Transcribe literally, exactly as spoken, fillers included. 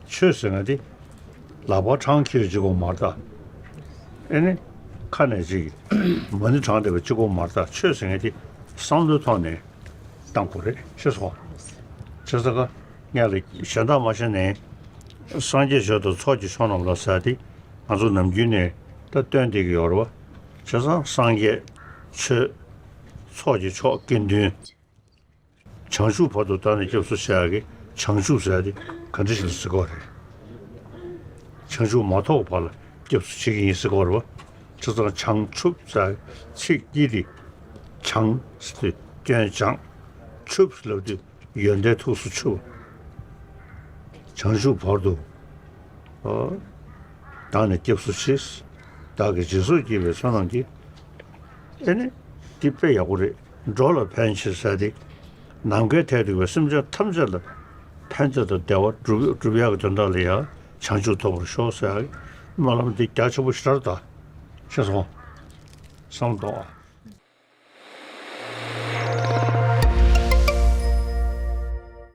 ཆོས་ཟེར་མཁན་དེ་ལག་པ་འཕྲང་འཁྱེར་གཅིག་པོ་མ་རེད་ད། ཨེ་ནི། ཁ་ནས་ཅིག་མ་ཎི་བགྲངས་བསྡད་པ་གཅིག་པོ་མ་རེད་ད། ཆོས་ཟེར་མཁན་དེ་བསམ་བློའི་ཐོག་ནས་བཏང་དགོས་རེད། ཤེས་སོང་། བྱས་ཙང་ཀ་ངས་ལ་གཞན་དག་མ་བྱས་ནས། སངས་རྒྱས་ཆོས་དང་ཚོགས་ཀྱི་མཆོག་རྣམས་ལ་ཟེར་དེ། ང་ཚོ་ནམ་རྒྱུན་ནས་ད་བཏོན་བསྡད་ཀྱི་ཡོད་རེད་བ། བྱས་ཙང་སངས་རྒྱས། ཆོས། ཚོགས་ཀྱི་མཆོག་དགེ་འདུན། བྱང་ཆུབ་བར་དུ་བདག་ནི་སྐྱབས་སུ་མཆི་ཡ་གི་བྱང་ཆུབ་ཟེར་ཡ་དེ་ག་འདྲ་ཞིག་ལ་ཟེར་གྱི་ཡོད་རེད། བྱང་ཆུབ་མ་ཐོབ་བར་ལ་སྐྱབས་སུ་མཆི་གི་ཡིན་ཟེར་གྱི་ཡོད་རེད་བ། བྱས་ཙང་བྱང་ཆུབ་ཟེར་ཡ་ཚིག་གཉིས་དེ། བྱང་ཟེར་དུས་སྐྱོན་སྦྱངས། ཆུབ་ཟེར་ལབ་དུས་ཡོན་ཏན་ཐུགས་སུ་ཆུད། བྱང་ཆུབ་བར་དུ། ཨོ། བདག་ནི་སྐྱབས་སུ་མཆི། བདག་གིས་རྗེས་སུ་སྐྱེས་པའི་བསོད་ནམས་ཀྱིས། ཨེ་ནི། འདི་དཔེ་ཡག་པོ་རེད། འགྲོ་ལ་ཕན་ཕྱིར་ཟེར་ཏེ། ནམ་མཁའི་མཐས་གཏུགས་པའི་སེམས་ཅན་ཐམས་ཅད་ལ་ཕན་བདེ་དང་བདེ་བ་སྒྲུབ་སྒྲུབ་ཡག་གི་དོན་དག་ལ་ཡང་བྱང་ཆུབ་ཐོབ་པར་ཤོག་ཟེར་ཡག་གི་སྨོན་ལམ་འདི་རྒྱ་ཆེན་པོ་ཞེ་དྲག་རེད་ད། ཤེས་སོང་། བསམ་བློ་གཏོང་ཨ།